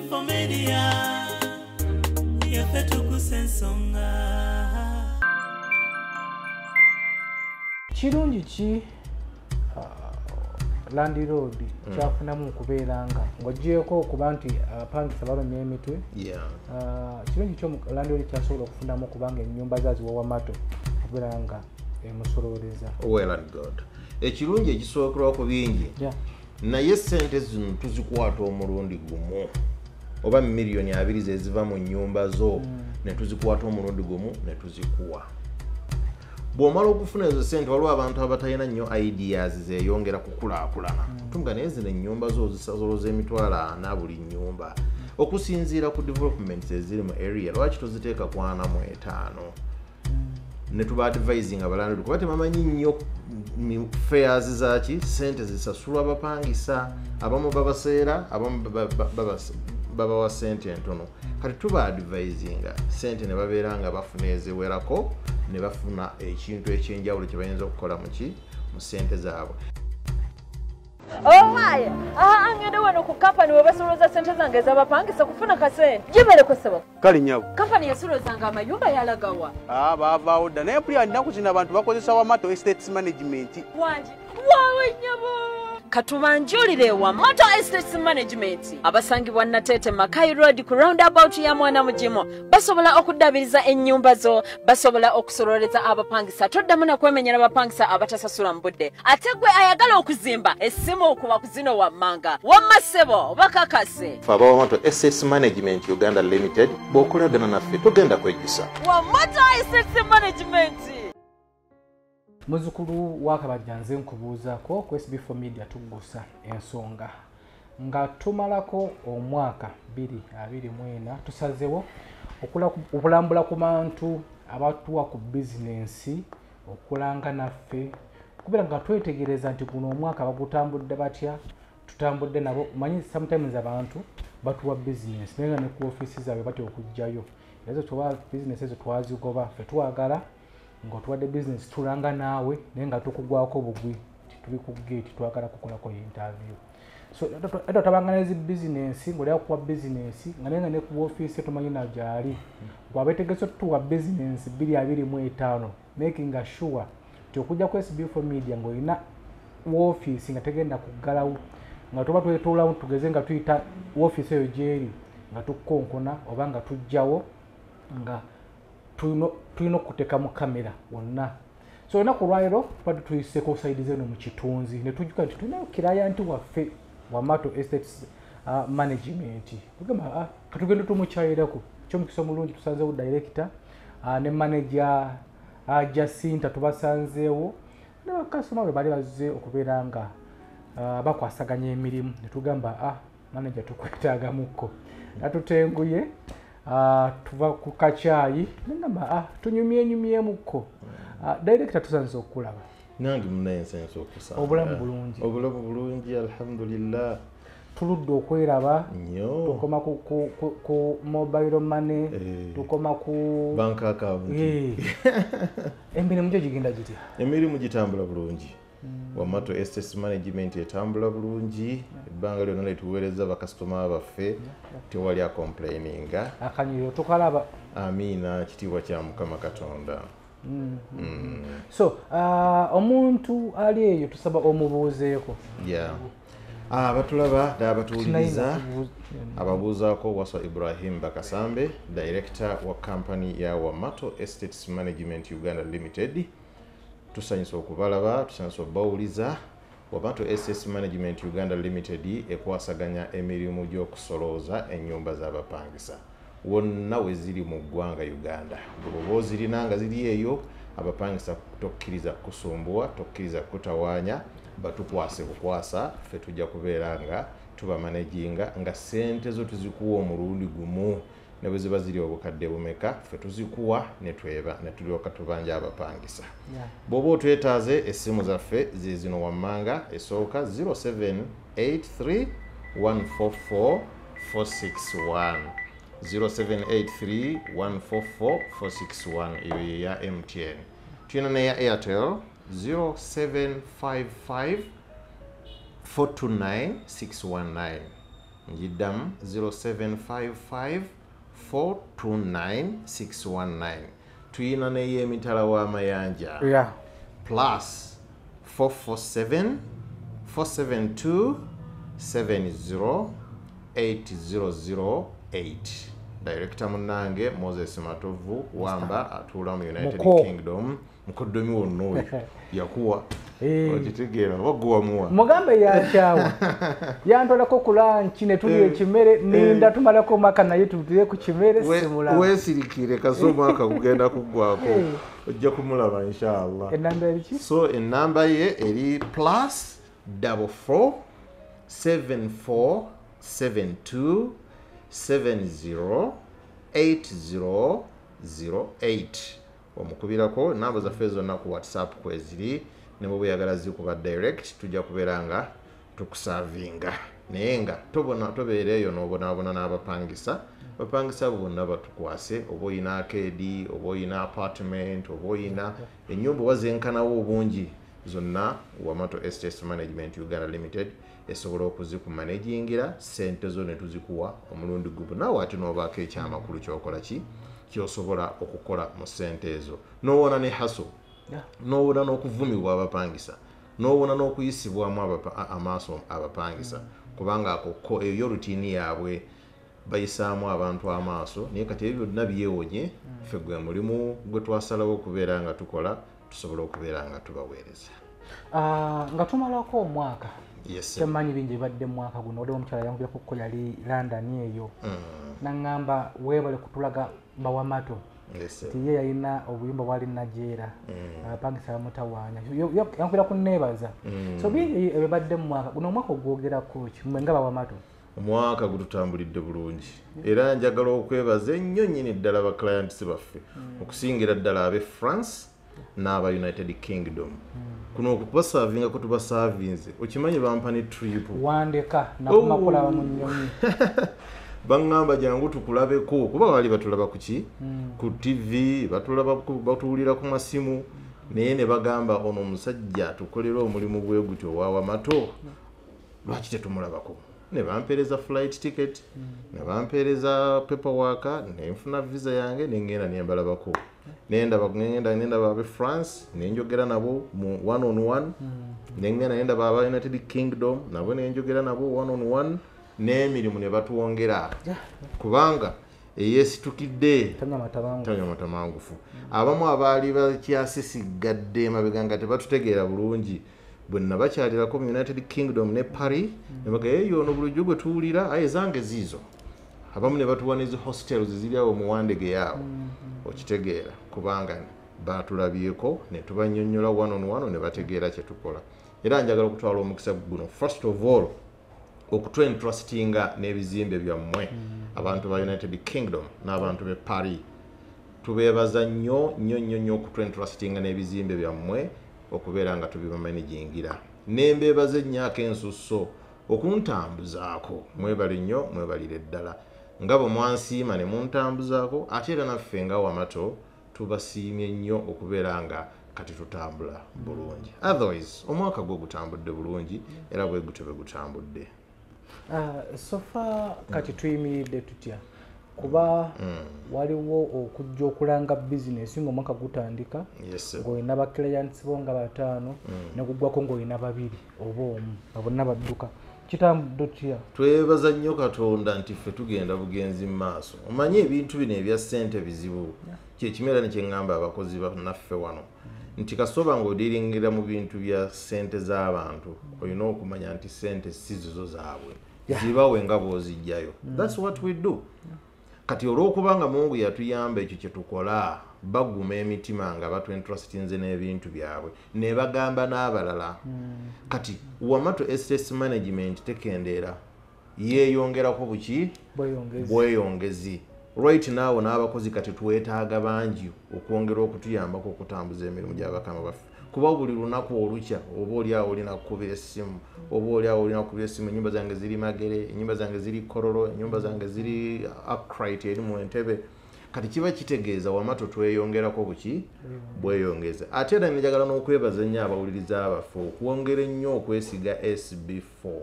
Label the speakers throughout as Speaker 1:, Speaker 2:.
Speaker 1: SB4 Media, yaffe tukusa ensonga.
Speaker 2: Kirungi ki landlord kyafunamu okubeera nga ng'oggyeeko okuba nti abapangisa balumya emitwe? Kirungi ki landlord kyasobola okufunamu okubanga ennyumba ze aziwa Wamato okubeera nga emusololeza?
Speaker 3: Well and good. Ekirungi ekisookerwako bingi, naye sente zino tuzikwata omulundi gumu, oba 20 million zeziva mu nnyumba zo, ne tuzikwata omulundi gumu ne tuzikuwa. Bw'omala okufuna ezo sente, waliwo abantu abatalina nnyo ideas zeeyongera kukulaakulana. Tunga naye zino ennyumba zo ozisasoloza 40,000 buli nnyumba, okusinziira ku developments eziri mu area, lwaki toziteeka ku 45? Ne tuba advising abalandlord, kuba tebamanyi nnyo fares zaki, sente zisasulwa abapangisa. Abamu babaseera, abamu babawa sente entono. Kati tuba advisinga sente ne babeera nga bafuna eziwerako, ne bafuna ekintu ekyenjawulo kye bayinza okukola muki mu sente zaabwe.
Speaker 4: Owaye, aha, ngende wano ku kampani we basoloza sente zange ez'abapangisa kufuna kasente. Gibereko, ssebo.
Speaker 5: Kale nnyabo.
Speaker 4: Kampani yasolozanga amayumba yalagawa?
Speaker 5: Ah, baavaawo dda, naye mpulira nnaku zino abantu bakozesa Wamato Estates Management.
Speaker 4: Wangi waawe nnyabo. Katubanjulire Wamato Estates Management abasangibwa Nateete, Makai Road, ku roundabout ya Mwana Mugimu. Basobola okuddabiriza ennyumba zo, basobola okusololeza abapangisa, toddamu nakwemenyera abapangisa abatasasula mu budde. Ate gwe ayagala okuzimba, essimu okuba ku zino wammanga. Wamma ssebo, bakakase.
Speaker 3: Fe aba Wamato Estates Management Uganda Limited, bw'okolagana naffe togenda kwejjusa.
Speaker 4: Wamato Estates Management.
Speaker 2: Muzzukulu wakabajja, nze nkubuuzaako ku SB4 Media. Tuggusa ensonga nga tumalako omwaka 2024. Tusazewo okulambula ku bantu abatuwa ku bizinensi okulanga naffe, okubeera nga twetegereza nti guno omwaka bagutambudde batya. Tutambudde nabo. Manyi sometimes abantu batuwa bizinensi naye nga ne ku ofiisi zaabwe batya okugjayo. Ezo tuba bizinensi ezo twazigoba. Ffe twagala ng'otuwadde bizinensi, tulanga naawe, naye nga tukugwako bugwi nti tuli ku gate, twagala kukolako interview. So era otabanga nezi bizinensi ng'oli akuwa bizinensi nga naye nga ne ku ofiisi tumanyi na gyali. Gwabetegese otutuwa bizinensi 2025, making sure nti okujja ku SB4 Media ng'olina woofiisi nga tegenda kuggalawo, nga tuba twetoolamu, tugeze nga tuyita woofiisi eyo gyeri, nga tukkonkona oba nga tujjawo, nga tulina okuteeka mu kamera wonna. So olunaku olwaleero tubadde tuyiseko side zeno mu kitunzi, ne tujjuka nti tulinayo client waffe Wamato Estates Management. Tugamba, katugende tumukyayirako. Kyomukisa omulungi tusanzewo director ne manager Jacinta. Tubasanzeewo ne bakasoma bwe bali bazze okubeera nga bakwasaganya emirimu, ne tugamba, manager, tukwetaagamukko. Natutenguye, tuva ku kacyayi, nengamba, tunyumyenyumyemukko. Director, tusanze okulaba.
Speaker 3: Nange munaye nsensa okusanga.
Speaker 2: Obulamu bulungi?
Speaker 3: Obulamu bulungi, alhamdulillah.
Speaker 2: Tuludde okweraba.
Speaker 3: Nnyo.
Speaker 2: Tukoma ku mobile money. Tukoma ku
Speaker 3: bank account.
Speaker 2: Emirimu gyo gigenda gitya?
Speaker 3: Emirimu gitambula bulungi. Wamato Estates Management etambula bulungi. Ebbanga lyonna lyetuweereza bakasitoma baffe, tewali acomplaininga.
Speaker 2: Akanyiriro tukalaba.
Speaker 3: Amiina, kitiibwa kya Mukama Katonda.
Speaker 2: So omuntu ali eyo tusaba omubuuzeeko.
Speaker 3: Yeah. Abatulaba n'abatuwuliriza,
Speaker 2: Sinayi.
Speaker 3: ababuuzaako Waswa Ibrahim Bakasambe, director wa company ya Wamato Estates Management Uganda Limited. Tusanyusa okubalaba, tusanyusa okubawuliza. Wamato Estates Management Uganda Limited ekwasaganya emirimu gy'okusolooza ennyumba z'abapangisa wonna we ziri mu ggwanga Uganda. Buli oba ozirina nga ziri eyo, abapangisa tokkiriza kukusumbuwa, tokkiriza kukutawaanya, batukwase bukwasa. Ffe tujja kubeera nga tubamanaginga, nga sente zo tuzikuwa omulundi gumu, ne bwe ziba ziri obukadde bumeka, ffe tuzikuwa ne tweba ne tulyoka tubanja abapangisa. Bw'oba otwetaaze, essimu zaffe ze zino wammanga. Esooka 0783 144 461, 0783 144 461. Eyo ye ya MTN. Tulina neya Airtel, 0755 429 619. Njiddamu 0755 429 619. Tuyina n'eyemitala w'amayanja plus 447 472 70 8008. Director munnange Moses Matovu Wamba atuula mu United Kingdom. Mukoddomi wonna oyo yakuwa okitegeera waguwamuwa
Speaker 2: mugambe yakyawa yantwalako ku lanki ne tulya ekimere ninda tumalako omwaka naye tutule ku kimere simulaba.
Speaker 3: Weesirikire kasi omwaka gugenda kuggwako ojja kumulaba inshallah.
Speaker 2: Enamba eriki?
Speaker 3: So enamba ye eri plus 44 74 72 70 80 08. Omukubirako namba zaffe zonna ku WhatsApp kweziri, ne bw'oba oyagala zikuba direct tujja kubeera nga tukusavinga, naye nga tobeera eyo n'obonaabona n'abapangisa. Bapangisa bonna batukwase, oba oyina arcade, oba oyina apartment, oba oyina ennyumba oba zenkanawo obungi, zonna Wamato Estates Management Uganda Limited esobola okuzikumanagingira, ssente zo ne tuzikuwa omulundi gumu, naawe ate n'obaako ekyamakulu ky'okola ki kyosobola okukola mu ssente ezo, n'owona ne haso, n'owona n'okuvumibwa abapangisa, n'owona n'okuyisibwamu amaaso abapangisa, kubanga ako eyo rutiini yaabwe bayisaamu abantu amaaso. Naye kati ebyo byonna byewonye, ffe gwe mulimu gwe twasalawo okubeera nga tukola, tusobola okubeera nga tubaweereza.
Speaker 2: Nga tumalako omwaka, kyemanyi bingi ebadde mu mwaka guno. Waliwo omukyala yankubirako yali London eyo, naŋŋamba weebale kutulaga Bawamato nti ye yalina obuyumba bwali Najeera, abapangisa bamutawaanya, yankubira kunneebaza. So bingi ebibadde mu mwaka guno. Omwaka ogwogerako ki mmwe nga Bawamato?
Speaker 3: Omwaka gututambulidde bulungi, era njagala okwebaza ennyo nnyini ddala ba clients baffe, okusingira ddala ab'e France n'aba United Kingdom. Kuno okubasavinga ko tubasavinze, okimanyi bampa ne trip
Speaker 2: wandeka nakumakulaba mu nnyonyi.
Speaker 3: Baŋŋamba jangu tukulabeko, kuba baali batulaba ku ki ku TV, batulaba batuwulira ku masimu, naye ne bagamba ono omusajja tukolera omulimu bwe gutyo owa Wamato, lwaki tetumulabako? Ne bampeereza flight ticket, ne bampeereza paperwork, ne nfuna visa yange ne ŋŋenda ne mbalabako. Nendaba abe France nenjogera nabo mu one on one, nengenda nendaba aba United Kingdom nabo nenjogera nabo one on one, n'emirimu ne batuwongera kubanga eyesitukidde tanywa matamangufu. Abamu abaali bakyasisigadde emabega nga tebatutegeera bulungi, bwe nabakyalirako mu United Kingdom ne Paris, ne bagamba eyo ono bulijjo gwe tuwulira, aye zange ziizo. Abamu ne batuwa nezi hostels ziri awo mu Wandege yaabo, okitegeera, kubanga batulabyeko ne tubannyonnyola one on one ne bategeera kye tukola. Era njagala okutwala omukisa guno first of all okutwentrustinga n'ebizimbe byammwe abantu ba United Kingdom n'abantu b'e Paris. Tubeebaza nnyo nnyo nnyo nnyo okutwentrustinga n'ebizimbe byammwe okubeera nga tubibamanagingira. Nembeebaza ennyo ak'ensusso okuntambuzaako, mwebale nnyo, mwebalire ddala nga bwe mwansiima ne muntambuzaako. Ate era naffe nga Wamato tubasiimye nnyo okubeera nga kati tutambula bulungi. Otherwise omwaka gwo gutambudde bulungi, era bwe gutyo bwe gutambudde.
Speaker 2: So far kati tuyimiridde tutya? Kuba waliwo okujja okulanga bizinesi ng'omwaka gutandika, ng'olina ba clients bo nga 5, ne guggwako ng'olina 2 oba 1, nga bonna badduka. Kitambudde tutya?
Speaker 3: Twebaza nnyo Katonda nti ffe tugenda bugenzi mu maaso. Omanye ebintu bino ebya ssente bizibu. Kyekimera ne kyeŋŋamba abakozi bannaffe wano nti kasoba ng'odiringira mu bintu bya ssente z'abantu, olina okumanya nti ssente si zizo zaabwe, zibawe nga bw'oziggyayo. That's what we do. Kati olw'okubanga Mungu yatuyamba ekyo kye tukola, baguma emitima nga batwentrustinze n'ebintu byabwe ne bagamba n'abalala. Kati Wamato Estates Management tekendeera, yeeyongerako buki bweyongezi. Right now n'abakozi kati twetaaga bangi okwongera okutuyambako okutambuza emirimu gy'abakama baffe, kuba buli lunaku olukya oba oli awo olina kukubira essimu, oba oli awo olina kukubira essimu, ennyumba zange ziri Magere, ennyumba zange ziri Kololo, ennyumba zange ziri Akright eri mu Entebbe. Kati kiba kitegeeza Wamato tweyongerako buki bweyongeza. Ate era njagala n'okwebaza ennyo abawuliriza baffe okwongera ennyo okwesiga SB4.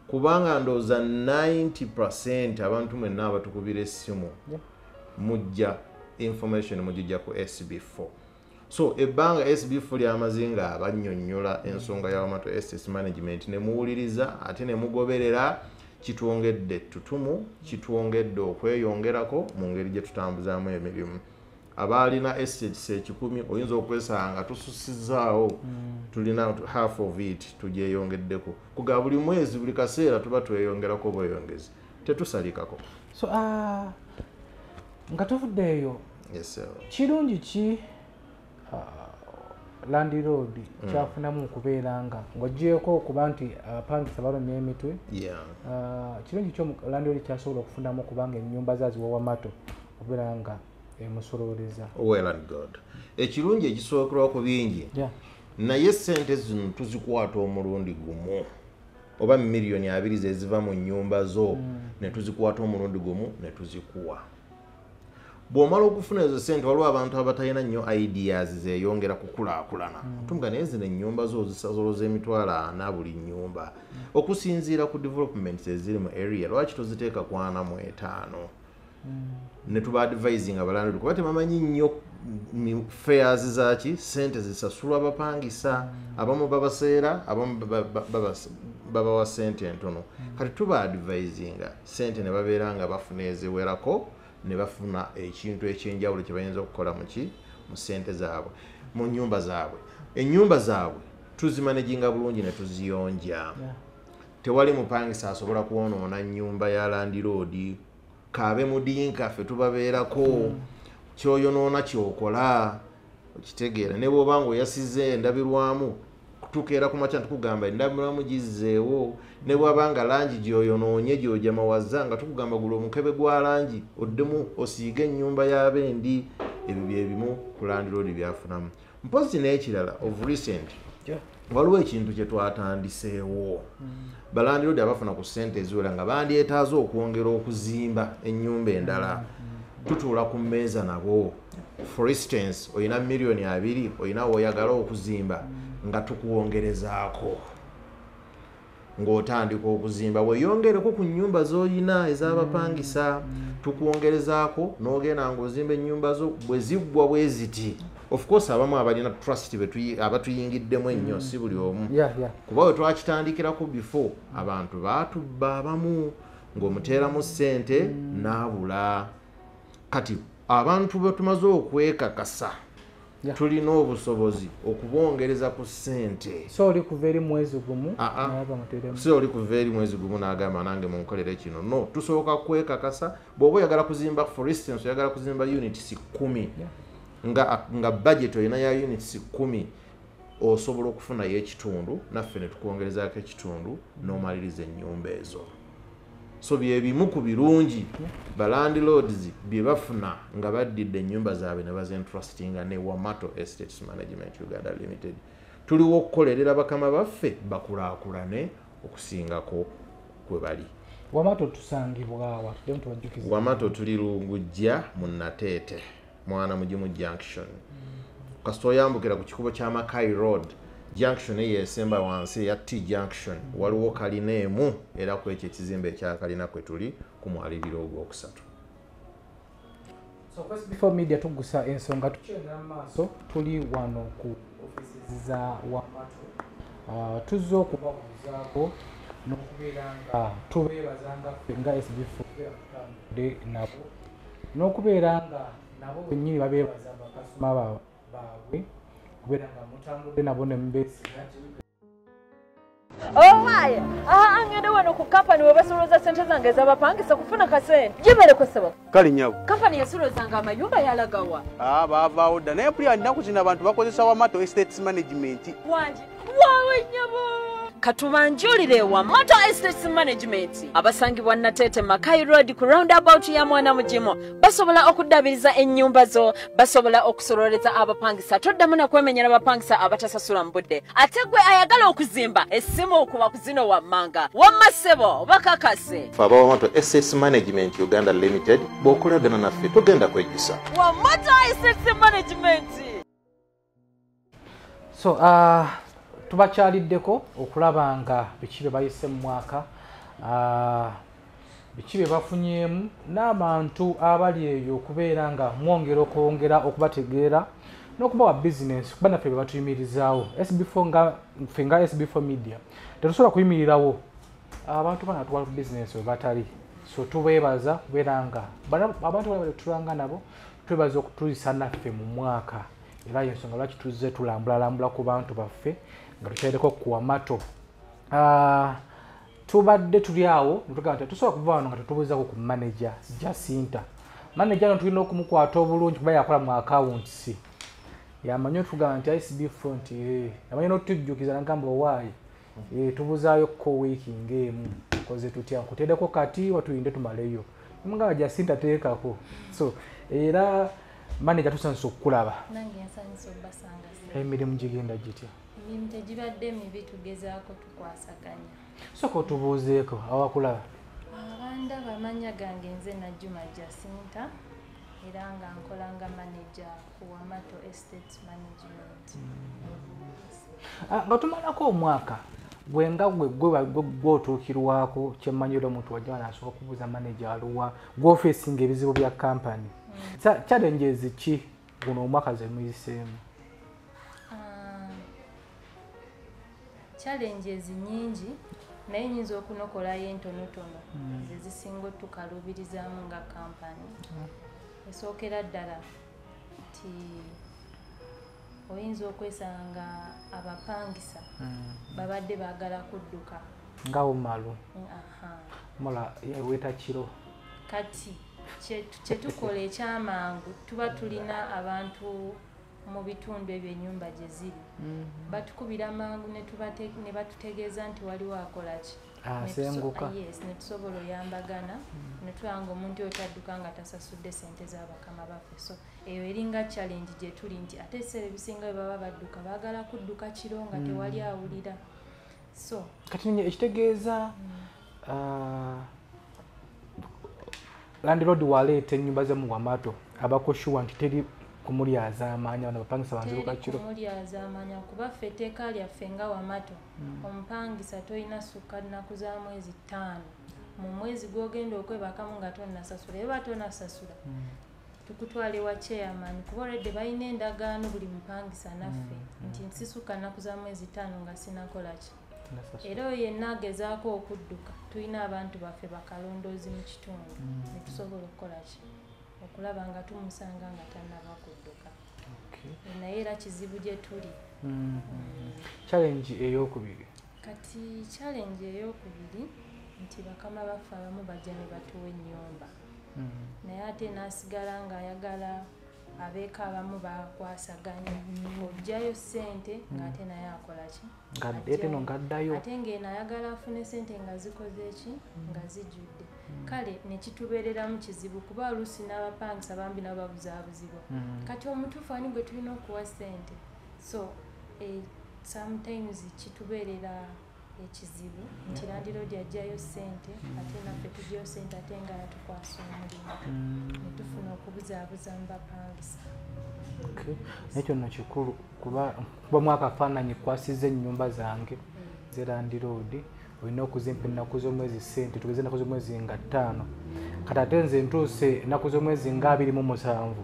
Speaker 3: Kubanga ndowooza 90% abantu mwenna abatukubira essimu mujja information mugijja ku SB4. So ebbanga SB4 lyamaze nga abannyonnyola ensonga ya Wamato Estates Management ne muwuliriza ate ne mugoberera, kitwongedde ettutumu, kitwongedde okweyongerako mu ngeri gye tutambuzaamu emirimu. Abaalina estates 100 oyinza okwesanga tususizaawo, tulina half of it tugyeyongeddeko. Kuga buli mwezi buli kaseera tuba tweyongerako bweyongezi, tetusalikako.
Speaker 2: So nga tuvuddeeyo,
Speaker 3: Yes, sir.
Speaker 2: kirungi ki landlord kyafunamu okubeera nga ng'oggyeeko okuba nti abapangisa balumya emitwe? Kirungi ki landlord kyasobola okufunamu okubanga ennyumba zaziwa Wamato okubeera nga emusololeza?
Speaker 3: Well and good. Ekirungi ekisookerwa ku bingi, naye sente zino tuzikwata omulundi gumu, oba 20 million zeziva mu nnyumba zo, ne tuzikwata omulundi gumu ne tuzikuwa. Bw'omala okufuna ezo sente, waliwo abantu abatalina nnyo ideas zeeyongera kukulaakulana. Tunga naye zino ennyumba zo ozisasoloza 40,000 buli nnyumba, okusinziira ku developments eziri mu area, lwaki toziteeka ku 45? Ne tuba advising abalandlord, kuba tebamanyi nnyo fares zaki, sente zisasulwa abapangisa. Abamu babaseera, abamu babawa sente entono. Kati tuba advisinga sente ne babeera nga bafuna eziwerako, ne bafuna ekintu ekyenjawulo kye bayinza okukola muki mu sente zaabwe, mu nyumba zaabwe. Ennyumba zaabwe tuzimanaginga bulungi ne tuziyonja. Tewali mupangisa asobola kwonoona nnyumba ya landlord, kaabe mudinka, ffe tubabeerako. Kyoyonoona kyokola okitegeera. Ne bw'oba nga oyasize endabirwamu, tukeera ku makya tukugamba endabirwamu gizzeewo. Ne bw'aba nga langi gyoyonoonye gy'ojamawaza, nga tukugamba gula omukebe gwa langi oddemu osiige ennyumba y'abendi. Ebyo bye bimu ku landlord byafunamu. Mpozi n'ekirala, of recent waliwo ekintu kye twatandiseewo. Balandlord abafuna ku ssente eziwera nga bandyetaaze okwongera okuzimba ennyumba endala, tutuula ku mmeeza nabo. For instance, olina 20 million, olina woyagala okuzimba, nga tukuwongerezaako ng'otandika okuzimba, weeyongereko ku nnyumba z'olina ez'abapangisa. Tukwongerezaako n'ogenda ng'ozimba ennyumba zo bwe ziggwa bwe ziti. Of course abamu abalina trust abatuyingiddemu ennyo, si buli omu, kuba we twakitandikirako before abantu baatubba, abamu ng'omuteeramu ssente n'abula. Kati abantu be tumaze okwekakasa, tulina obusobozi okubongereza ku ssente.
Speaker 2: So oli kuva eri mwezi gumu
Speaker 3: Ah, ah.
Speaker 2: naye bamuteeremu.
Speaker 3: Si oli kuva eri mwezi gumu n'agamba nange munkolere kino. No, tusooka kwekakasa. Bw'oba oyagala kuzimba, for instance oyagala kuzimba units 10, nga budget olina ya units 10, osobola okufunayo ekitundu naffe ne tukwongerezaako ekitundu n'omaliriza ennyumba ezo. So bye bimu ku birungi balandlords bye bafuna nga baddidde ennyumba zaabwe ne bazentrustinga ne Wamato Estates Management Uganda Limited. Tuliwo okukolerera bakama baffe bakulaakulane okusingako kwe bali.
Speaker 2: Wamato tusangibwawa? Tuddemu tubajjukize.
Speaker 3: Wamato tuli Lungujja mu Nateete, Mwana Mugimu Junction. Kasita oyambukira ku kikubo kya Makai Road junction eyo esemba wansi eya T junction, waliwo kalina emu, era ku ekyo ekizimbe ekyakalina kwe tuli ku mwaliriro ogwokusatu.
Speaker 2: So first, before media tugusa ensonga, tukyenda mu maaso. Tuli wano ku offices za Wamato. Tuzze okubabuuzaako n'okubeera nga tubeebaza nga ffe nga SB4 okubeera tutambudde nabo, n'okubeera nga nabo bennyini babeebaza bakasitoma baabwe okubeera nga mutambudde nabo ne mubeesiga.
Speaker 4: Owaaye, aha, ngende wano ku kampani we basoloza sente zange ez'abapangisa kufuna kasente. Gibereko ssebo.
Speaker 5: Kale nyabo.
Speaker 4: Kampani yasolozanga amayumba yalagawa?
Speaker 5: Ah, baavaawo dda, naye mpulira nnaku zino abantu bakozesa Wamato Estates Management.
Speaker 4: Wangi waawe nnyabo, katubanjulire Wamato Estates Management abasangibwa Nateete Makai Road ku roundabout ya Mwana Mugimu. Basobola okuddabiriza ennyumba zo, basobola okusololeza abapangisa, toddamu nakwemenyera bapangisa abatasasula mu budde. Ate gwe ayagala okuzimba, essimu okuba ku zino wammanga. Wamma ssebo, bakakase.
Speaker 3: Fe aba Wamato Estates Management Uganda Limited, bw'okolagana naffe togenda kwejjusa.
Speaker 4: Wamato Estates Management.
Speaker 2: So tubakyaliddeko okulaba nga biki bye bayise mu mwaka. Biki bye bafunyeemu n'abantu abali eyo okubeera nga mwongera okwongera okubategeera n'okubawa bizinesi, kuba naffe be batuyimirizaawo. SB4 nga ffe nga SB4 Media tetusobola kuyimirirawo abantu banatuwa bizinesi we batali. So tubeebaza kubeera nga abantu bano betulanga nabo, twebaza okutuyisa naffe mu mwaka. Era y'ensonga lwaki tuzze tulambulalambula ku bantu baffe nga tukyalireko ku Wamato. Tubadde tuli awo netugamba nti tetusobola kuva wano nga tetubuuzaako ku manager Jacinta. Manager ono tulina okumukwata obulungi kuba yakola mu accounts, yamanyi otugamba nti ICB4 nti yamanyi n'otujjukiza nagamba owaayi tubuzaayo ko wiiki ng'emu, koze tutya nkuteereko kati watulinde tumaleyo. Mugamba Jacinta teekako. So era manager tusanyusa okukulaba.
Speaker 6: Nange nsanyusa obbasanga ssebo.
Speaker 2: Emirimu gigenda gitya?
Speaker 6: Emirimu tegibadde mibi, tugezaako tukwasaganya.
Speaker 2: Sooka otubuuzeeko awakulaba.
Speaker 6: Abandaba amannya gange nze Najjuma Jacinta, era nga nkola nga manager ku Wamato Estates Management.
Speaker 2: Nga tumalako omwaka, gwe nga gwe gwotuukirwako kyemmanyi era omuntu wajja wano asooka okubuuza manager aluwa, gw'ofeesinga ebizibu bya kampani. Challenges ki guno omwaka ze muyiseemu?
Speaker 6: Challenges nnyingi, naye nnyinza okunokolayo entonotono ze zisinga otukaluubirizaamu nga kampani. Esookera ddala nti oyinza okwesanga abapangisa babadde baagala kudduka.
Speaker 2: Nga Umaru. Mula yaweta kiro.
Speaker 6: Kati kye tukola ekyamangu, tuba tulina abantu mu bitundu ebyo ennyumba gye ziri, batukubira mangu ne batutegeeza nti waliwo akola ki.
Speaker 2: Asenguka.
Speaker 6: Yes, ne tusobola oyambagana ne tulaba nga omuntu oyo tadduka nga tasasudde sente z'abakama baffe. So eyo eringa challenge gye tuli nti ate ebiseera ebisinga bwe baba badduka baagala kudduka kiro nga tewali awulira. So
Speaker 2: Kati nno ekitegeeza landlord waleeta ennyumba ze mu Wamato abako sure nti teri kumulyazaamaanya bano bapangisa banziruka
Speaker 6: Teri
Speaker 2: kiro.
Speaker 6: Kumulyazaamaanya, kuba ffe etteeka lyaffe nga Wamato, omupangisa tolina sukka nnaku za mwezi 5 mu mwezi gw'ogenda okwebakamu nga tonnasasula. Era tonasasula, tukutwala ewa chairman, kuba olwedde balina endagaano buli mupangisa naffe nti nsisukka nnaku za mwezi 5 nga sinakola ki. Era oyo yenna agezaako okudduka, tulina abantu baffe bakalondoozi mu kitundu ne tusobola okukola ki, okulaba nga tumusanga nga tannaba kudduka. Naye era kizibu gye tuli.
Speaker 2: Challenge eyokubiri?
Speaker 6: Kati challenge eyokubiri nti bakama baffe abamu bajja ne batuwa ennyumba, naye ate n'asigala ng'ayagala abeeko abamu bakwasaganya, ojjayo ssente ng'ate naye akola ki?
Speaker 2: Ate no ng'addayo.
Speaker 6: Ate ng'eno ayagala afune ssente nga zikoze ki, nga zijjudde. Kale ne kitubeereramu kizibu kuba oluusi n'abapangisa bambi nabo babuzaabuzibwa. Kati omutuufu ani gwe tulina okuwa ssente? So sometimes kitubeerera ekizibu nti landiroodi ajjayo ssente, ate naffe tujjayo ssente, ate nga yatukwasa omulimu, ne tufuna okubuzaabuza mu bapangisa.
Speaker 2: Naye kyonna kikulu kuba mwaka akafaananyi kwasiza ennyumba zange ze landiroodi olina okuzimpa ennaku z'omwezi ssente, tugeze ennaku z'omwezi nga 5. Kati ate nze ntuuse ennaku z'omwezi nga 27,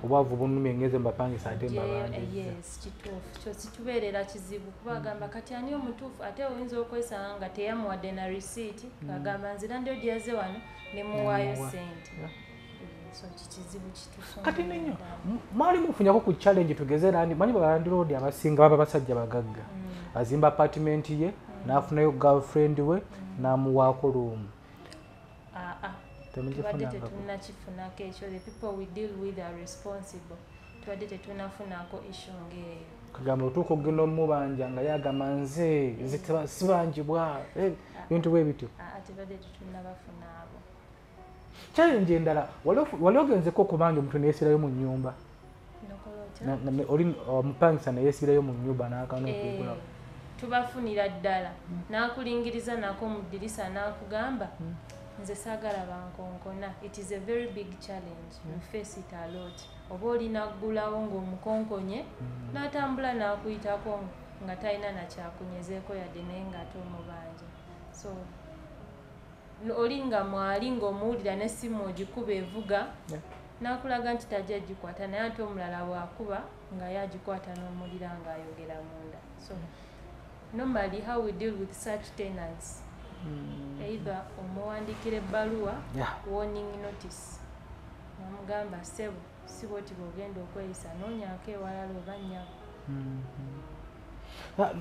Speaker 2: obwavu bunnumye, ngenze mbapangisa ate mbabanjizza.
Speaker 6: Yes, kituufu kyo, kitubeerera kizibu kuba agamba kati ani omutuufu? Ate oyinza okwesanga nga teyamuwadde na risiiti, agamba nze landiroodi yazze wano ne muwaayo
Speaker 2: Nemuwa.
Speaker 6: ssente. So kikizibu kitusonga.
Speaker 2: Kati nenyo mwali mufunyako ku challenge, tugeze landi manyi balandiroodi abasinga baba basajja bagagga, azimba apartment ye n'afunayo girlfriend we n'amuwaako room?
Speaker 6: Aa, tubadde
Speaker 2: Temugifunangako?
Speaker 6: tetunnakifunako ekyo. The people we deal with are responsible. Tubadde tetunnafunako issue ng'eyo.
Speaker 2: Kagamba otuuka okugenda omubanja nga yagamba nze sibanjibwa, bintu bwe bityo.
Speaker 6: Aa, tubadde tetunnabafuna abo.
Speaker 2: Challenge endala, wali ogenzeko okubanja omuntu neyesibirayo mu nnyumba?
Speaker 6: Nokola otya?
Speaker 2: Oli omupangisa neyesibirayo mu nnyumba n'akana okugulawo.
Speaker 6: Tubafunira ddala n'akulingiriza nako mu ddirisa n'akugamba nze saagala bankonkona. It is a very big challenge, we face it a lot. Oba olina ggulawo ng'omukonkonye n'atambula n'akuyitako nga talina nakyakunyezeeko yadde, naye ng'ate omubanja. So Oli nga mwali ng'omuwulira n'essimu ogikuba evuga, n'akulaga nti tajja gikwata, naye ate omulala bw'akuba nga yagikwata n'omuwulira ng'ayogera munda. So normally how we deal with such tenants, either omuwandiikira ebbaluwa, warning notice, n'omugamba ssebo si bw'oti bw'ogenda okweyisa, noonyaako ewalala oba nnyabo.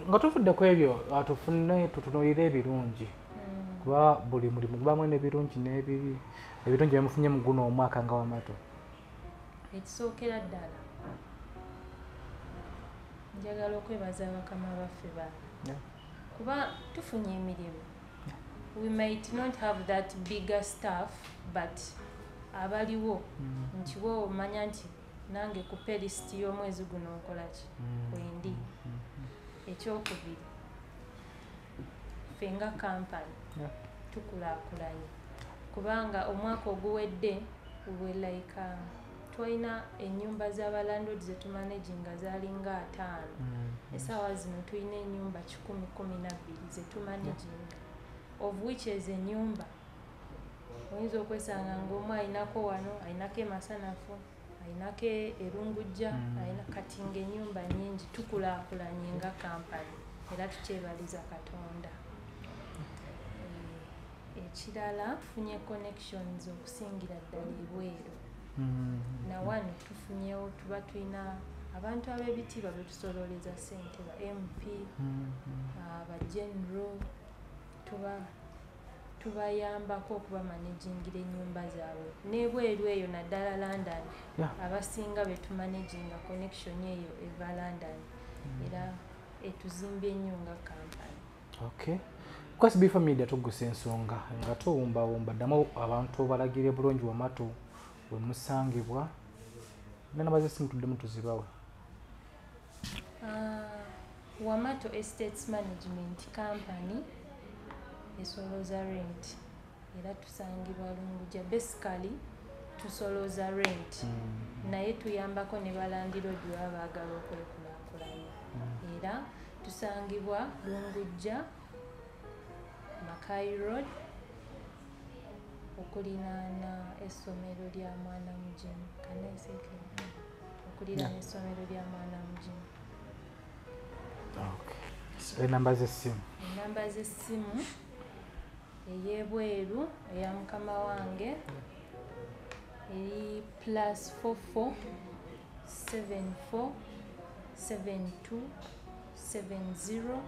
Speaker 2: Nga tuvudde ku ebyo, tufune tutunuulire ebirungi, kuba buli mulimu gubamu n'ebirungi n'ebibi. Ebirungi byemufunye mu guno omwaka nga Wamato?
Speaker 6: Ekisookera ddala njagala okwebaza bakama baffe bano, kuba tufunye emirimu. We might not have that bigger staff, but abaliwo nti wo omanya nti nange ku pay list y'omwezi guno nkola ki, wendi. Ekyokubiri, ffe nga kampani tukulaakulanye, kubanga omwaka oguwedde we like twalina ennyumba z'abalandlord zetumanaginga zaalinga 5. Essaawa zino tulina ennyumba 112 zetumanaginga, of which ezo ennyumba oyinza okwesanga ng'omu ayinako wano, ayinako e Masanafu, ayinako Erungujja, ayina kati ng'ennyumba nnyingi. Tukulaakulanye nga kampani era tukyebaliza Katonda. Ekirala, tufunye connections okusingira ddala ebweru. Na wano tufunyewo, tuba tulina abantu ab'ebitiibwa betusololeza ssente, ba MP, aba general, tubayambako okubamanagingira ennyumba zaabwe n'ebweru eyo, naddala London. Abasinga betumanaginga connection eyo eva London, era etuzimbye ennyo nga kampani.
Speaker 2: Okay. Ku SB4 Media tugusa ensonga nga tuwumbawumba, ddamu abantu obalagire bulungi Wamato we musangibwa, nenamba z'essimu tuddemu tuzibawe.
Speaker 6: Wamato Estates Management Company esoloza rent, era tusangibwa Lungujja. Basically tusoloza rent, naye tuyambako ne balandiroodi baba baagala okwekulaakulanya. Era tusangibwa Lungujja, Makai Road, okulinaana essomero lya Mwana Mugimu. Okuliraana essomero lya Mwana Mugimu.
Speaker 2: Enamba z'essimu?
Speaker 6: Enamba z'essimu, ey'ebweru eya mukama wange eri +44 74 72 70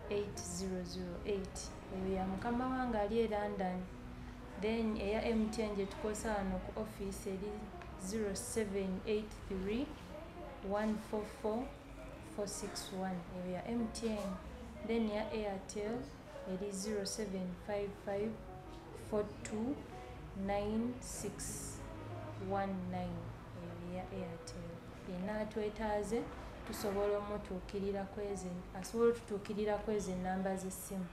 Speaker 6: 8008. Eyo ya mukama wange ali e London. Then eya MTN gye tukozesa wano ku office eri 0783 144 461. Eyo ya MTN. Then ya Airtel eri 0755 42 9619. Eyo ya Airtel. Yenna atwetaaze tusobola omutuukirira kwezi, asobola otutuukirira kwezi ennamba z'essimu.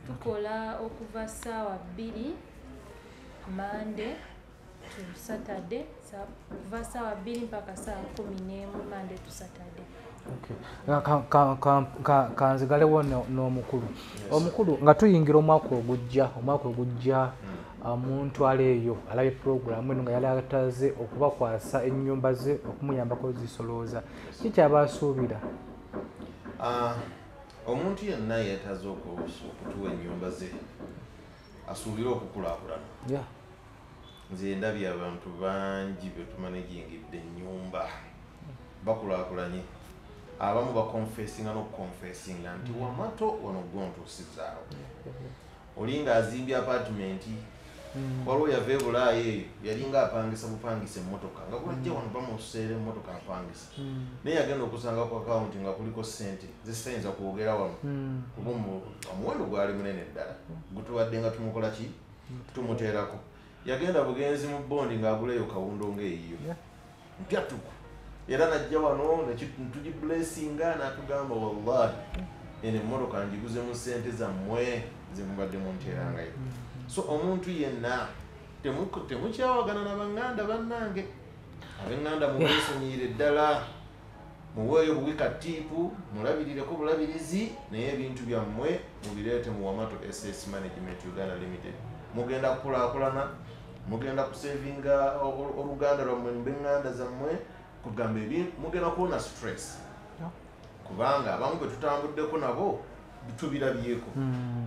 Speaker 6: Tukola okuva 2:00 Monday to Saturday, kuva 2:00 mpaka 11:00 Monday to Saturday.
Speaker 2: Okay. Kanzigalewo n'omukulu. Omukulu, nga tuyingira omwaka ogujja, omuntu ali eyo alabye puroguramu eno nga yali ataze okubakwasa ennyumba ze okumuyambako zisolooza, kikyaba asuubira?
Speaker 3: Omuntu yenna yeetaaze okutuwa ennyumba ze asuubire okukulaakulana. Nze ndabye abantu bangi betumanagingidde ennyumba bakulaakulanye, abamu bakonfesinga n'okukonfesinga nti Wamato wano gwontuusizaawo. Oli ng'azimbye apartment, waliwo yava e Bulaaya eyo yalinga apangisa bupangisa emmotoka, nga gulajja wano bamuseera emmotoka apangisa, naye yagenda okusanga ku akawunti nga kuliko ssente zesitayinza kwogera wano, kuba omuwendo gwali munene ddala gutuwadde nga tumukola ki, tumuteerako. Yagenda bugenzi mu bondi ng'aguleyo kawundo ng'eyiyo mpya tuku, era najja wano tugibulesinga n'atugamba wallahi eno emmotoka ngiguze mu ssente zammwe zemubadde munteerangayo. So omuntu yenna temukyawagana n'abanganda bannange, ab'enganda mubesonyiire ddala, muweeyo buwi katiipu, mulabirireko bulabirizi, naye ebintu byammwe mubireete mu Wamato SS Management Uganda Limited. Mugenda kukulaakulana, mugenda kusevinga oluganda lwammwe b'eŋŋanda zammwe, kugamba mugenda kuwona stress. Kubanga abamu bwe tutambuddeko nabo tubirabyeko,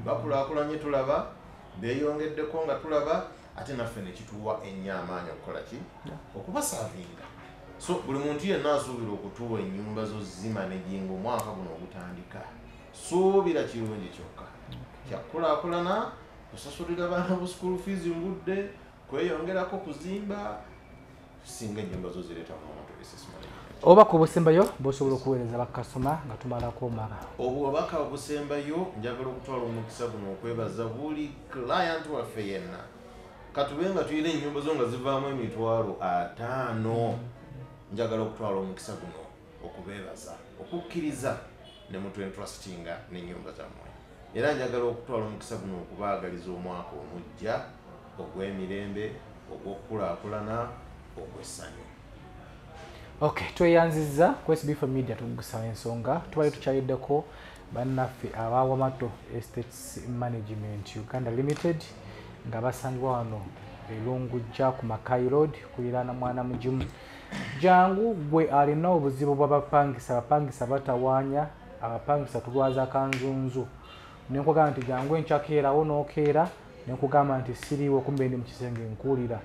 Speaker 3: bakulaakulanye tulaba, beeyongeddeko nga tulaba, ate naffe ne kituwa ennyo amaanyi okukola ki? Okubasavinga. So buli muntu yenna asuubira okutuwa ennyumba zo zimanaginga omwaka guno ogutandika, suubira kirungi kyokka kyakulaakulana, kusasulira baana bu school fees ngudde, kweyongerako kuzimba, singa ennyumba zo zireeta mu business management.
Speaker 2: Obubaka obusembayo bw'osobola okuweereza bakasoma nga tumalako omwaka?
Speaker 3: Obubaka obusembayo, njagala okutwala omukisa guno okwebaza buli client waffe yenna. Katube nga tulina ennyumba zo nga zivaamu 50,000, njagala okutwala omukisa guno okubeebaza okukkiriza ne mutwentrustinga n'ennyumba zammwe. Era njagala okutwala omukisa guno okubaagaliza omwaka omujja ogw'emirembe, ogw'okukulaakulana, ogw'essanyu.
Speaker 2: Okay, tweyanzizza ku SB4 Media tugusaba ensonga. Tubadde tukyaliddeko bannaffe aba Wamato Estates Management Uganda Limited nga basangibwa wano e Lungujja ku Makai Road kuliraana Mwana Mugimu. Jangu gwe alina obuzibu bw'abapangisa, abapangisa batawaanya, abapangisa tulwaza kanzunzu. Nenkugamba nti jangu enkya keerawo n'okeera, nenkugamba nti siriiwo kumbe ndi mu kisenge nkuwulira.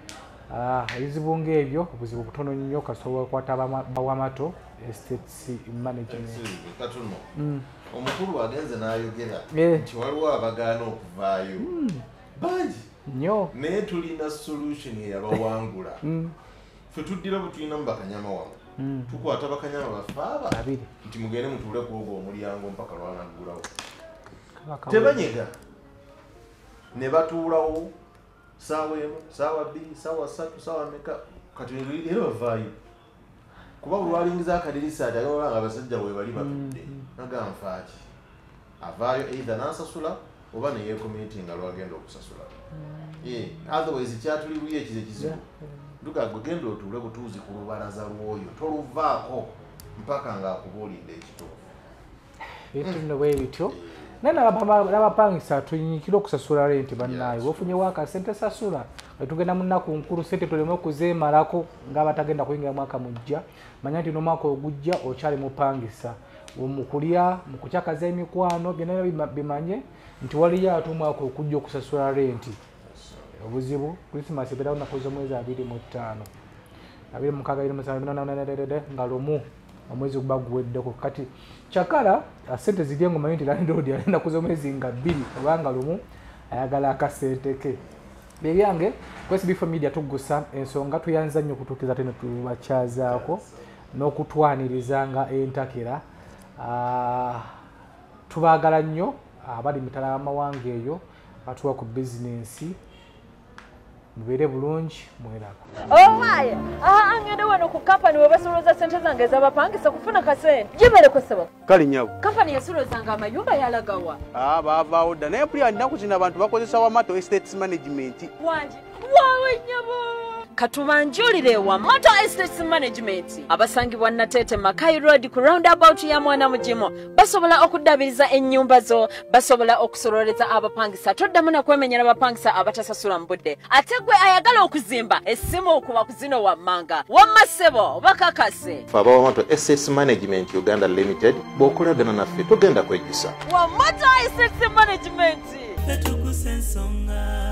Speaker 2: Ebizibu ng'ebyo obuzibu butono nnyo kasobola okukwata Bawamato Estates Management.
Speaker 3: Katono omukulu agenze n'ayogera nti waliwo abagaana okuvaayo bangi
Speaker 2: nnyo,
Speaker 3: naye tulina solution eyabawangula. Ffe tuddira bwe tulinamu bakanyama wano, tukwata bakanyama baffe aba nti mugende mutuule ku ogwo omulyango mpaka lwanaggulawo. Tebanyega ne batuulawo saawa 1, saawa 2, saawa 3, saawa meka, kati era bavaayo. Kuba buli lwalingiza akadirisa ati agamba nga abasajja we bali batudde, nagamba nfaaki, avaayo either n'asasula oba ne yeekomitinga lwagenda okusasula. Otherwise kyatuli buli ekize ekizibu. Nduga gwe genda otuule butuuzi ku lubalaza lw'oyo, toluvaako mpaka ng'akubuulidde ekituufu.
Speaker 2: Ebintu bino bwe bityo. Naye n'abapangisa tuyinyikire okusasula renti bannaaye. Bw'ofunyewo akasente sasula. Tugenda mu nnaku nkulu, sente tuleme okuzeemalako ng'abatagenda kuyingira mwaka mujja. Manya nti n'omwaka ogujja okyali mupangisa. Mu kulya, mu kukyakaza emikwano, byonna bimanye nti waliyo ate omwaka okujja okusasula renti. Obuzibu, Christmas ebeerawo nnaku z'omwezi 25, 26, 27, nga lumu omwezi guba guweddeko. Kati kyakala sente zirye ng'omanyi nti landlord alina ennaku z'omwezi nga 2 oba nga lumu ayagala akasente ke. Ebyange ku SB4 Media tugusa ensonga, tuyanza nnyo okutuukiriza ate ne tubakyazaako n'okutwaniriza nga entakera. Tubaagala nnyo abali mitala y'amawanga eyo batuwa ku bizinensi. Mubeere bulungi, mweraba.
Speaker 4: Owaye, ngende wano ku kampani we basoloza sente zange ez'abapangisa kufuna kasente. Gibeereko ssebo.
Speaker 5: Kale nnyabo.
Speaker 4: Kampani yasolozanga amayumba yalagawa.
Speaker 5: Baavaawo dda, naye mpulira nnaku zino abantu bakozesa Wamato Estates Management.
Speaker 4: Wangi, waawe nnyabo. Katubanjulire Wamato Estates Management abasangibwa Nateete Makai Road ku roundabout ya Mwana Mugimu. Basobola okuddabiriza ennyumba zo, basobola okusololeza abapangisa, toddamu na kwemenyera abapangisa abatasasula mu budde. Ate gwe ayagala okuzimba, essimu okuba ku zino wammanga. Wamma ssebo, bakakase.
Speaker 3: Ffe aba Wamato Estates Management Uganda Limited, bw'okolagana naffe togenda kwejjusa.
Speaker 4: Wamato Estates Management.
Speaker 1: Ffe tugusa ensonga.